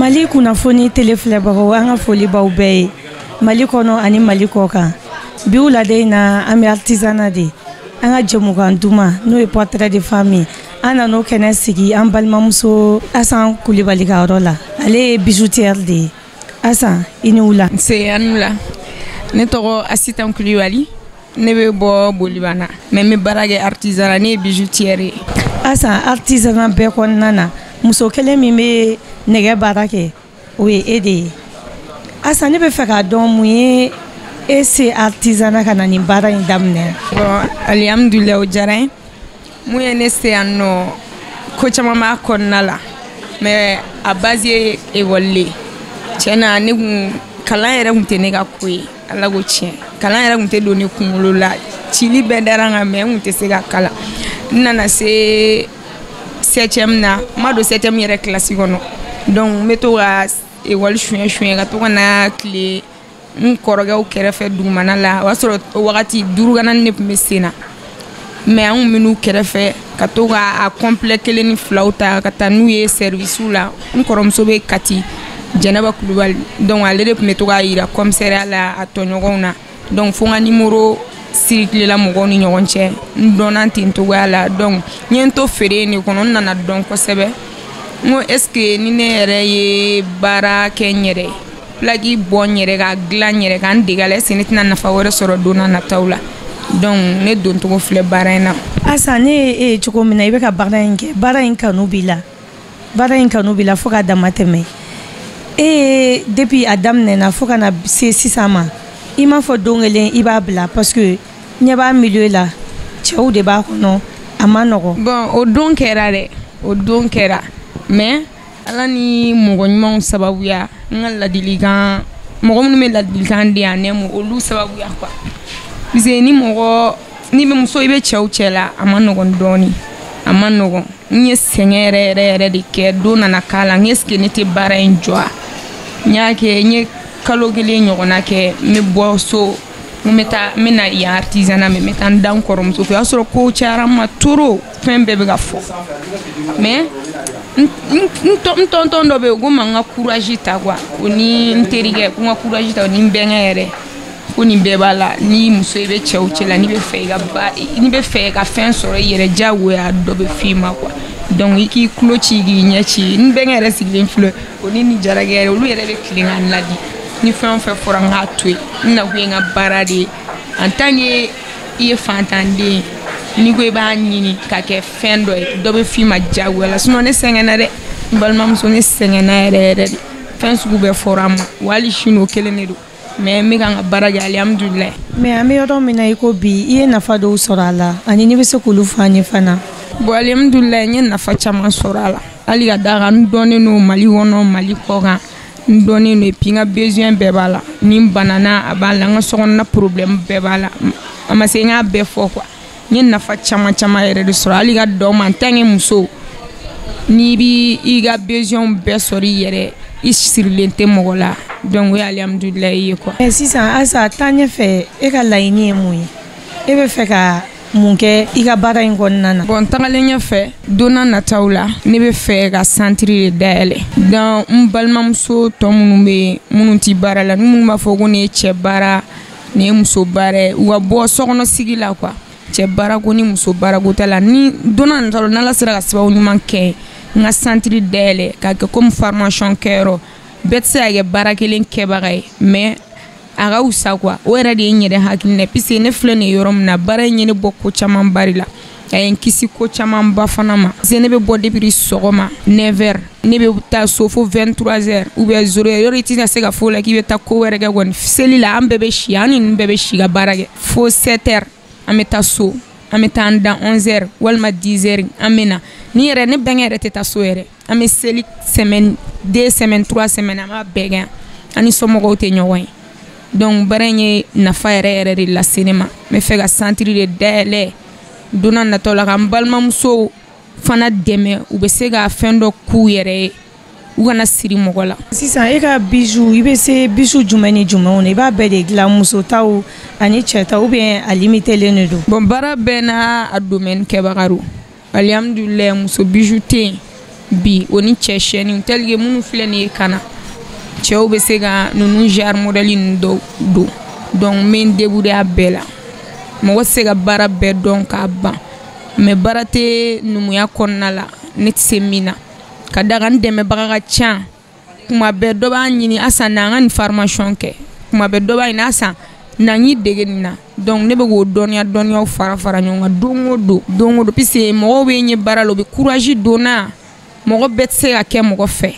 Mali kunnafoni télé filɛbagaw, an ka foli b'aw bɛɛ ye, Mali kɔnɔ ani Mali kɔ kan. Bi wulada in na, an bɛ artisanat de, an ka jɛmukan duman, n'o ye Portrait de femme. An nan'o kɛnɛ sigi an balimamuso Asan Kulibali ka yɔrɔ la. Ale ye bijoutière de ye. Asan, i ni wula. Nse, an wula. Ne tɔgɔ Asitan Kulibali, ne bɛ bɔ Bolibana, mais n bɛ baara kɛ artisanat, ne ye bijoutière ye. Asan, artisanat bɛɛ kɔnɔna na, muso kelen min bɛ nɛgɛ baara kɛ, o ye e de ye. Asan, ne bɛ fɛ k'a dɔn, mun ye e se artisanat ka na nin baara in daminɛ? Bon, alihamudulilayi, o diyara n ye. Mun ye ne se yan nɔ? Ko caman b'a kɔnɔna la, mais a base ye école de ye. Tiɲɛ na, ne kun kalan yɛrɛ kun tɛ ne ka ko ye. Ala ko tiɲɛ, kalan yɛrɛ kun tɛ don ne kunkolo la. Cili bɛɛ dara n kan, mais n kun tɛ se ka kalan. N nana se septième na, n ma don septième yɛrɛ kilasi kɔnɔ. Donc n bɛ to ka école suɲɛ suɲɛ, ka to ka na tile n kɔrɔkɛw kɛrɛfɛ dugumana la. O y'a sɔrɔ o wagati duurukanani de tun bɛ sen na, mais an kun bɛ n'u kɛrɛfɛ ka to ka a complet kelen ni filaw ta ka taa n'u ye service la. N kɔrɔmuso bɛ Kati, Jɛnɛba Kulubali. Donc ale de tun bɛ to k'a yira commissariat la, a tɔɲɔgɔnw na. Donc fo n ka numéro circulé la mɔgɔw ni ɲɔgɔn cɛ, n dɔnna ten togoya la. Donc n ye n to feere in de kɔnɔ, n nana dɔn kosɛbɛ. N ko est ce que ni ne yɛrɛ ye baara kɛ n yɛrɛ ye, plaque bɔ n yɛrɛ, ka dilan n yɛrɛ, ka n dege a la, est ce que ne tɛna nafa wɛrɛ sɔrɔ don n'a nataw la? Donc ne doncogo filɛ baara in na. Asan, ne ye e ye cogo min na, i bɛ ka baara in kɛ, baara in kanu b'i la, baara in kanu b'i la fo ka dama tɛmɛ. E ye depuis a daminɛna fo ka na se sisan ma, i m'a fɔ don kelen i b'a bila? Parce que ɲɛ b'a milieu la, cɛw de b'a kɔnɔ, a ma nɔgɔn. Bon, o don kɛra dɛ, o don kɛra, mais Ala ni mɔgɔ ɲumanw sababuya, n ka ladilikan, mɔgɔ minnu bɛ ladilikan di yan nɛmu, olu sababuya quoi. Parce que ni mɔgɔ n'i bɛ muso, i bɛ cɛw cɛ la, a ma nɔgɔn dɔɔni, a ma nɔgɔn. N ye sɛgɛn yɛrɛ yɛrɛ yɛrɛ de kɛ. Don nana k'a la, n est ce que ne tɛ baara in jɔ a? N y'a kɛ, n ye kalo kelen ɲɔgɔnna kɛ, n bɛ bɔ so, n bɛ taa, n bɛ na yan artisanat, mais n bɛ taa n da n kɔrɔmuso fɛ. O y'a sɔrɔ kow cayara n ma trop, fɛn bɛɛ bɛ ka fɔ. Mais n tɔntɔn dɔ bɛ yen, ko ma n ka courage ta quoi, o ni n terikɛ, ko n ka courage ta, o ni n bɛnkɛ yɛrɛ, ko nin bɛɛ b'a la. Ni muso, i bɛ cɛw cɛ la, n'i bɛ fɛ i ka ba, n'i bɛ fɛ ka fɛn sɔrɔ i yɛrɛ, diyagoya dɔ bɛ f'i ma quoi. Donc i k'i tulo ci, k'i ɲɛ ci. N bɛnkɛ yɛrɛ sigilen filɛ, o ni nin jarakɛ yɛrɛ, olu yɛrɛ bɛ tilen ka n ladi. Ni fɛn o fɛn fɔra, n k'a to yen, n nakun ye n ka baara de ye. En tant que i ye fantanden ye, n'i ko i b'a ɲini ka kɛ fɛn dɔ ye, dɔ bɛ f'i ma diyagoya la. Sinon ne sɛgɛnna dɛ, n balimamuso, ne sɛgɛnna yɛrɛ yɛrɛ de. Fɛn sugu bɛɛ fɔra n ma wa, hali sini o kelen de don, mais n bɛ ka n ka baara kɛ, alihamudulilayi. Mais an bɛ yɔrɔ min na i ko bi, i ye nafa dɔw sɔrɔ a la, ani n'i bɛ se k'olu fɔ an ye fana? Bon, alihamudulilayi, n ye nafa caman sɔrɔ a la, hali ka d'a kan n dɔnnen don Mali kɔnɔ, Mali kɔ kan, n dɔnnen don. Et puis n ka besoin bɛɛ b'a la. Ni n banana, a b'a la. N ka sokɔnɔna problème bɛɛ b'a la. A ma se n k'a bɛɛ fɔ quoi. N ye nafa caman caman yɛrɛ de sɔrɔ, hali ka dɔn ma. En tant que muso, n'i bi i ka besoin bɛɛ sɔrɔ i yɛrɛ, i sirilen tɛ mɔgɔ la. Donc o ye alihamudulilayi ye quoi. Mais sisan Asa, taa ɲɛfɛ, e ka laɲini ye mun ye? E bɛ fɛ ka mun kɛ i ka baara in kɔnɔna na? Bon, tagalen ɲɛfɛ, don n'a nataw la, ne bɛ fɛ ka centre de dayɛlɛ. Donc n balimamuso tɔ minnu bɛ yen, minnu ti baara la, ni minnu b'a fɔ ko nin ye cɛ baara, nin ye muso baara ye, u ka bɔ sokɔnɔ sigi la quoi. Cɛ baarako ni muso baarako t'a la. Ni don n'a nataw la, n'Ala sera ka sababu ɲuman kɛ, n ka centre dayɛlɛ k'a kɛ komi formation kɛyɔrɔ. Bɛɛ tɛ se ka kɛ baara kelen kɛbaga ye, mais a ka wusa quoi. O yɛrɛ de ye n yɛrɛ hakilina ye, puisque ne filɛ nin ye yɔrɔ min na, baara in ye ne bɔ ko camanba de la, a ye n kisi ko camanba fana ma. Parce que ne bɛ bɔ depuis sɔgɔma 9 heures, ne bɛ taa so fo 23 heures ou bien 0 heure. Yɔrɔ i tɛna se ka fɔ o la k'i bɛ taa ko wɛrɛ kɛ kɔni. Seli la, an bɛɛ bɛ si, an ni ninnu bɛɛ bɛ si ka baara kɛ fo 7 heures, an bɛ taa so, an bɛ taa an da 11 heures walima 10 heures, an bɛ na. Ni yɛrɛ ne bɛnkɛ yɛrɛ tɛ taa so yɛrɛ, an bɛ seli semaine, 2 semaines, 3 semaines, an b'a bɛɛ kɛ, an ni somɔgɔw tɛ ɲɔgɔn ye. Donc baara in ye nafa yɛrɛ yɛrɛ de lase ne ma. N bɛ fɛ ka centre de dayɛlɛ don n'a nataw la, ka n balimamusow fana dɛmɛ, u bɛ se ka fɛn dɔ k'u yɛrɛ ye, u kana siri mɔgɔ la. Sisan e ka bijou, i bɛ se bijou jumɛn ni jumɛnw na? I b'a bɛɛ de dilan, muso taw ani cɛ taw, ou bien a limité len de don? Bon, baara bɛɛ n'a a domaine kɛbaga don. Alihamudulilayi, muso bijou tɛ yen. Bi o ni cɛ siyɛnni tel que minnu filɛ nin ye ka na, cɛw bɛ se ka ninnu genre modèle ninnu dɔw don. Donc n bɛ n débrouiller a bɛɛ la. Mɔgɔ tɛ se ka baara bɛɛ dɔn k'a ban, mais baara tɛ numuya kɔnɔna la ne tɛ se min na. Ka da kan n dɛmɛbaga ka ca. Kuma bɛɛ dɔ b'a ɲini: "Asan, na an ka nin formation kɛ." Kuma bɛɛ dɔ b'a ɲini: "Asan, na n y'i dege nin na." Donc ne bɛ k'o dɔnniya dɔnniyaw fara fara ɲɔgɔn kan don o don, don o don, puisque mɔgɔw bɛ n ye baara la, u bɛ courage don n na. Mɔgɔ bɛɛ tɛ se ka kɛ mɔgɔ fɛ,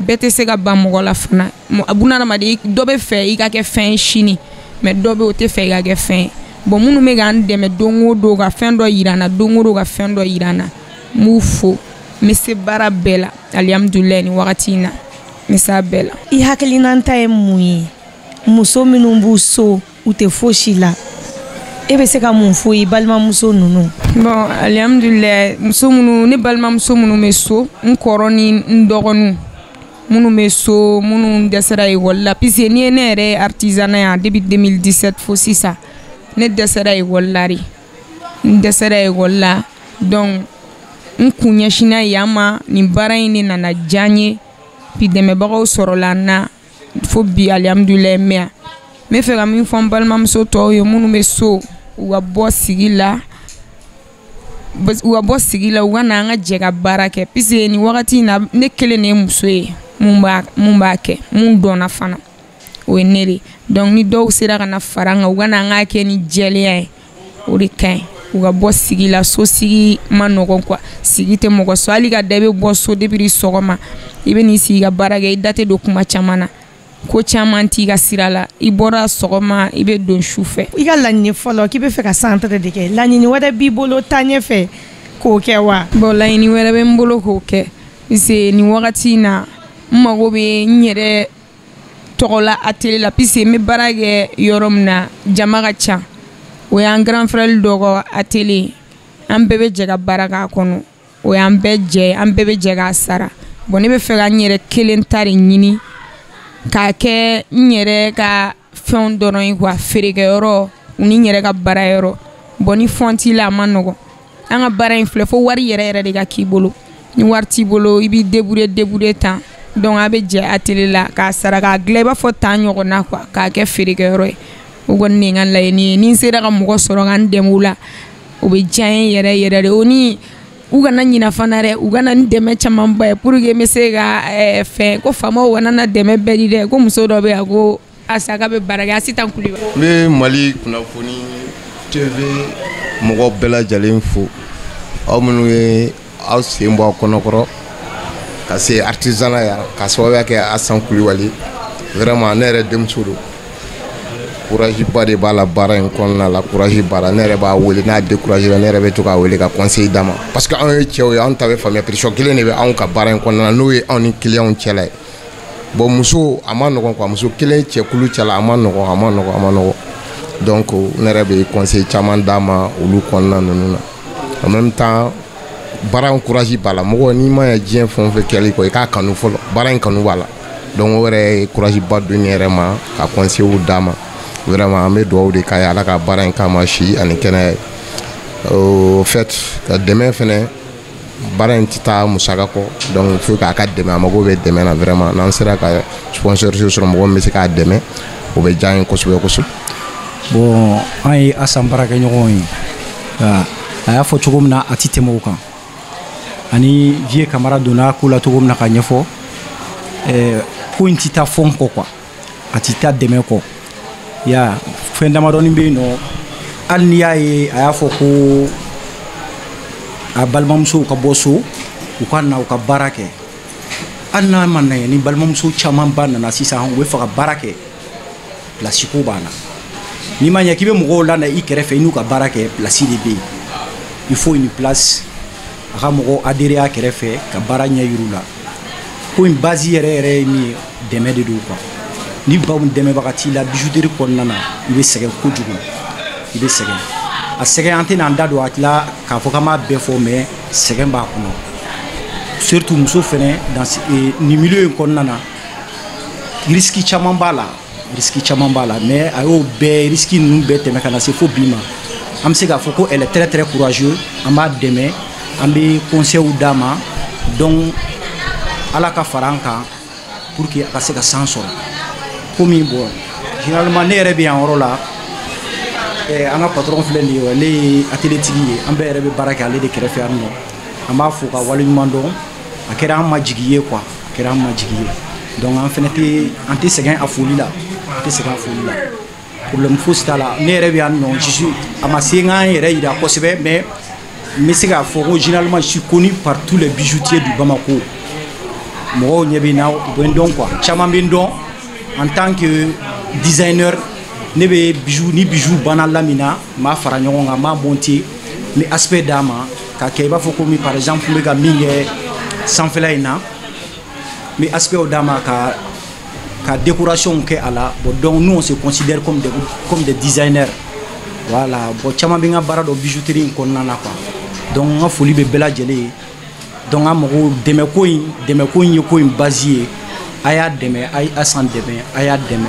bɛɛ tɛ se ka ban mɔgɔ la fana. Bunadamaden, dɔ bɛ fɛ i ka kɛ fɛn ye sini, mais dɔ bɛ yen, o tɛ fɛ i ka kɛ fɛn ye. Bon, minnu bɛ k'an dɛmɛ don o don, ka fɛn dɔ yira n na don o don, ka fɛn dɔ yira n na, n b'u fo. N bɛ se baara bɛɛ la, alihamudulilayi. Nin wagati in na, n bɛ se a bɛɛ la. I hakilinata ye mun ye muso minnu b'u so, u tɛ fosi la? E bɛ se ka mun fɔ i balimamuso ninnu? Bon, alihamudulilayi, muso minnu, ne balimamuso minnu bɛ so, n kɔrɔ ni n dɔgɔninw minnu bɛ so, minnu dɛsɛra ekɔli la, puisque n'i ye ne yɛrɛ ye artisanat yan depuis 2017 fo sisan, ne dɛsɛra ekɔli la de, n dɛsɛra ekɔli la. Donc n kun ɲɛsinna yan ma. Nin baara in de nana diya n ye. Puis dɛmɛbagaw sɔrɔla n na fo bi, alihamudulilayi. N bɛ yan. N bɛ fɛ ka min fɔ n balimamuso tɔw ye minnu bɛ so, u ka bɔ sigi la, u ka bɔ sigi la, u ka na an ka jɛ ka baara kɛ, puisque nin wagati in na, ne kelen de ye muso ye mun b'a kɛ, mun dɔnna fana, o ye ne de. Donc ni dɔw sera ka na fara an kan, u ka na an k'a kɛ ni jɛlenya ye, o de ka ɲi. U ka bɔ sigi la. So sigi ma nɔgɔn quoi, sigi tɛ mɔgɔ sɔn. Hali ka da, i bɛ bɔ so depuis sɔgɔma, i bɛ n'i sigi ka baara kɛ, i da tɛ don kuma caman na, ko caman t'i ka sira la. I bɔra sɔgɔma, i bɛ don su fɛ. I ka laɲini fɔlɔ k'i bɛ fɛ ka centre de kɛ. Laɲini wɛrɛ b'i bolo taa ɲɛfɛ k'o kɛ wa? Bon, laɲini wɛrɛ bɛ n bolo k'o kɛ, puisque nin wagati in na, n mago bɛ n yɛrɛ tɔgɔla atelier la, puisque n bɛ baara kɛ yɔrɔ min na, jama ka ca. O y'an grand frère dɔ ka atelier, an bɛɛ bɛ jɛ ka baara k'a kɔnɔ. O y'an bɛɛ jɛ, an bɛɛ bɛ jɛ k'a sara. Bon, ne bɛ fɛ ka n yɛrɛ kelen ta de ɲini k'a kɛ n yɛrɛ ka fɛnw dɔrɔn ye quoi, feerekɛyɔrɔ ni n yɛrɛ ka baarayɔrɔ. Bon, ni fɛn t'i la, a ma nɔgɔn. An ka baara in filɛ, fo wari yɛrɛ yɛrɛ de ka k'i bolo. Ni wari t'i bolo, i b'i débrouiller débrouiller tan. Donc a bɛ jɛ atelier la k'a sara, k'a dilan i b'a fɔ tan ɲɔgɔnna quoi, k'a kɛ feerekɛyɔrɔ ye. O kɔni de ye n ka laɲini ye. Ni n sera ka mɔgɔ sɔrɔ ka n dɛmɛ o la, o bɛ diya n ye yɛrɛ yɛrɛ de. O ni u kana ɲina fana dɛ, u kana ni dɛmɛ camanba ye pour que n bɛ se ka fɛn ko faamaw kana na dɛmɛ bɛɛ di dɛ. Ko muso dɔ bɛ yan ko Asa k'a bɛ baara kɛ, Asitan Kulibali. N bɛ Mali Kunnafoni TV mɔgɔ bɛɛ lajɛlen fo, aw minnu ye aw sen bɔ aw kɔnɔkɔrɔ ka se artisanat yan ka sababuya kɛ Asan Kulibali. Vraiment, ne yɛrɛ denmuso don, courage ba de b'a la baara in kɔnɔna la, courage b'a la. Ne yɛrɛ b'a wele n'a découragé la, ne yɛrɛ bɛ to k'a wele ka conseil d'a ma, parce que anw ye cɛw ye, anw ta bɛ faamuya. Pression kelen de bɛ anw ka baara in kɔnɔna na, n'o ye anw ni clients cɛla ye. Bon, muso a ma nɔgɔn quoi, muso kelen cɛkulu cɛla, a ma nɔgɔn, a ma nɔgɔn, a ma nɔgɔn. Donc ne yɛrɛ bɛ conseil caman d'a ma olu kɔnɔna ninnu na. En même temps, baara in courage b'a la. Mɔgɔ n'i ma ɲɛ diɲɛ fɛn o fɛn kɛli kɔ, i k'a kanu fɔlɔ. Baara in kanu b'a la. Donc o yɛrɛ ye courage ba don ne yɛrɛ ma ka conseil d'a ma. Vraiment, an bɛ dugawu de k'a ye, Ala ka baara in k'a ma si ani kɛnɛya ye. Au fait, ka dɛmɛ fɛnɛ, baara in tɛ taa musaka kɔ. Donc il faut k'a ka dɛmɛ, a mago bɛ dɛmɛ na vraiment. N'an sera ka sponsorisation sɔrɔ, mɔgɔ min bɛ se k'a dɛmɛ, o bɛ diya an ye kosɛbɛ kosɛbɛ. Bon, an ye Asan baarakɛɲɔgɔnw ye. A y'a fɔ cogo min na, a ti tɛmɛ o kan. Ani Vieux Kamara donna ko la cogo min na ka ɲɛfɔ, ko in ti taa fɔn kɔ quoi, a ti taa dɛmɛ kɔ ya. Fɛn damadɔni bɛ yen nɔ, hali n'i y'a ye a y'a fɔ ko a balimamusow ka bɔ so, u ka na u ka baara kɛ. Hali n'a ma na, ni balimamuso camanba nana sisan, u bɛ fɛ ka baara kɛ, place ko b'a la. N'i ma ɲɛ k'i bɛ mɔgɔw lana i kɛrɛfɛ, i n'u ka baara kɛ, place de bɛ yen. Il faut une place, a ka mɔgɔw adhérer a kɛrɛfɛ ka baara ɲɛ yir'u la. Ko in base yɛrɛ yɛrɛ ye min ye, dɛmɛ de don quoi. Ni baw dɛmɛbaga t'i la bijouterie kɔnɔna na, i bɛ sɛgɛn kojugu, i bɛ sɛgɛn. A sɛgɛn, an tɛna an da don a tila k'a fɔ k'an b'a bɛɛ fɔ, mais sɛgɛn b'a kɔnɔ, surtout muso fɛnɛ dans nin milieu in kɔnɔna na. Risque caman b'a la, risque caman b'a la, mais a y'o bɛɛ risque ninnu bɛɛ tɛmɛ ka na se fo bi ma. An bɛ se k'a fɔ ko elle est très très courageux. An b'a dɛmɛ, an bɛ conseils d'a ma. Donc Ala ka fara an kan pour que a ka se ka san sɔrɔ. Komi bon, généralement ne yɛrɛ bɛ yan yɔrɔ la, an ka patron filɛ nin ye, ale ye atelier tigi ye, an bɛɛ yɛrɛ bɛ baara kɛ ale de kɛrɛfɛ yan nɔ. An b'a fo ka waleɲuman dɔn, a kɛra an ma jigi ye quoi, a kɛra an ma jigi ye. Donc an fɛnɛ tɛ, an tɛ sɛgɛn a foli la, an tɛ sɛgɛn a foli la. Problème fosi t'a la. Ne yɛrɛ bɛ yan nɔ, je suis, a ma se n k'an yɛrɛ yira kosɛbɛ, mais n bɛ se k'a fɔ ko généralement je suis connu par tous les bijoutiers du Bamako. Mɔgɔw ɲɛ bɛ n na, u bɛ n dɔn quoi, caman bɛ n dɔn en tant que designer. Ne bɛ bijou ni bijou banna la min na, n b'a fara ɲɔgɔn kan, n b'a monter, n bɛ aspect d'a ma k'a kɛ i b'a fɔ komi par exemple n bɛ ka min kɛ sanfɛla in na, n bɛ aspect d'a ma ka décoration kɛ a la. Bon, donc nous on se considère comme des designers, voilà. Bon, caman bɛ n ka baara dɔn bijouterie in kɔnɔna na quoi. Donc n ka foli bɛ bɛɛ lajɛlen ye. Donc an mago dɛmɛ ko in, dɛmɛ ko in ye ko in base ye. A y'a dɛmɛ, a ye Asan dɛmɛ, a y'a dɛmɛ.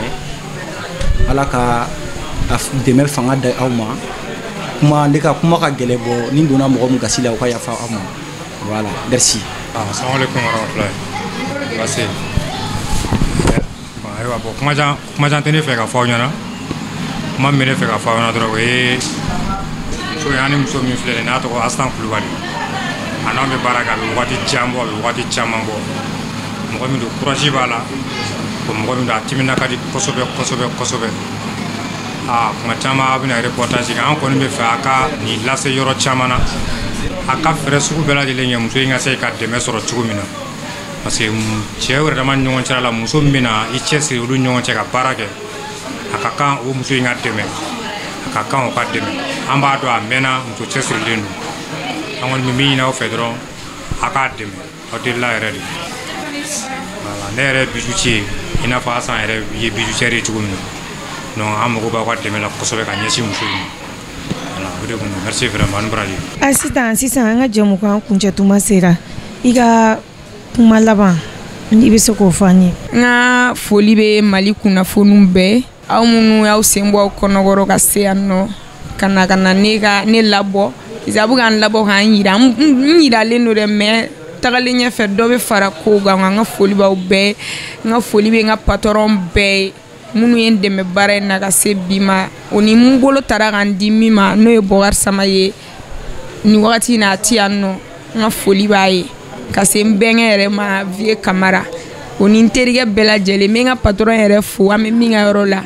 Ala ka a dɛmɛ fanga da aw ma. Kuma ne ka kuma ka gɛlɛn bɔ ni donna mɔgɔ min gasi la, o ka yafa aw ma. Voilà, merci. Ah, assalamu alaikum warahmatullahi. Basi. Bon, ayiwa, bon, kuma jan tɛ ne fɛ ka fɔ aw ɲɛna. Kuma min bɛ ne fɛ ka fɔ aw ɲɛna dɔrɔn, o ye muso ye, an ni muso min filɛ nin ye, n'a tɔgɔ Asan Kulubali. A n'anw bɛ baara kɛ, a bɛ wagati jan bɔ, a bɛ wagati caman bɔ. Mɔgɔ min don, courage b'a la. Bon, mɔgɔ min don, a timina ka di kosɛbɛ kosɛbɛ kosɛbɛ. Aa, kuma caman a bɛna reportage kɛ, an kɔni bɛ fɛ a ka nin lase yɔrɔ caman na. A ka fɛɛrɛ sugu bɛɛ lajɛlen kɛ muso in ka se ka dɛmɛ sɔrɔ cogo min na. Parce que cɛ yɛrɛ dama ni ɲɔgɔn cɛla la, muso min bɛna i cɛsiri olu ni ɲɔgɔn cɛ ka baara kɛ, a ka kan o muso in ka dɛmɛ, a ka kan o ka dɛmɛ. An b'a dɔn a mɛnna, muso cɛsirilen don. An kɔni bɛ min ɲini aw fɛ dɔrɔn, a k'a dɛmɛ, aw delila yɛrɛ de. Voilà, ne yɛrɛ ye bijoutier ye, i n'a fɔ Asan yɛrɛ ye bijoutier ye cogo min na. Donc an mago b'aw ka dɛmɛ la kosɛbɛ ka ɲɛsin muso in ma. Voilà, o de kun don. Merci vraiment, ani baraji. A sisan sisan, an ka jɛmukan kuncɛtuma sera. I ka kuma laban, i bɛ se k'o fɔ an ye. N ka foli bɛ Mali kunnafoniw bɛɛ, aw minnu y'aw sen bɔ aw kɔnɔkɔrɔ ka se yan nɔ ka na ne ka ne labɔ, a bɛ k'an labɔ k'an yira. N yiralen don dɛ, mais tagalen ɲɛfɛ dɔ bɛ fara kow kan. N ka foli b'aw bɛɛ, n ka foli bɛ n ka patron bɛɛ ye minnu ye n dɛmɛ baara in na ka se bi ma, o ni n bolo taara k'an di min ma, n'o ye Bɔkari Sama ye. Nin wagati in na a ti yan nɔ, n ka foli b'a ye ka se n bɛnkɛ yɛrɛ ma, Vieux Kamara, o ni n terikɛ bɛɛ lajɛlen. N bɛ n ka patron yɛrɛ fo, an bɛ min ka yɔrɔ la,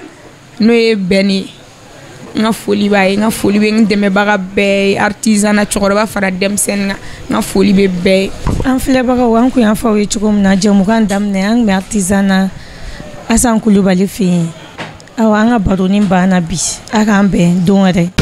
n'o ye Bɛn ye, n ka foli b'a ye. N ka foli bɛ n dɛmɛbaga bɛɛ ye, artisanat, cɛkɔrɔba fara denmisɛnnin kan, n ka foli bɛ bɛɛ ye. An filɛbagaw, an kun y'a fɔ aw ye cogo min na jɛmukan daminɛ, an kun bɛ artisanat Asan Kulubali fɛ yen. Awa, an ka baronin banna bi. A k'an bɛn don wɛrɛ.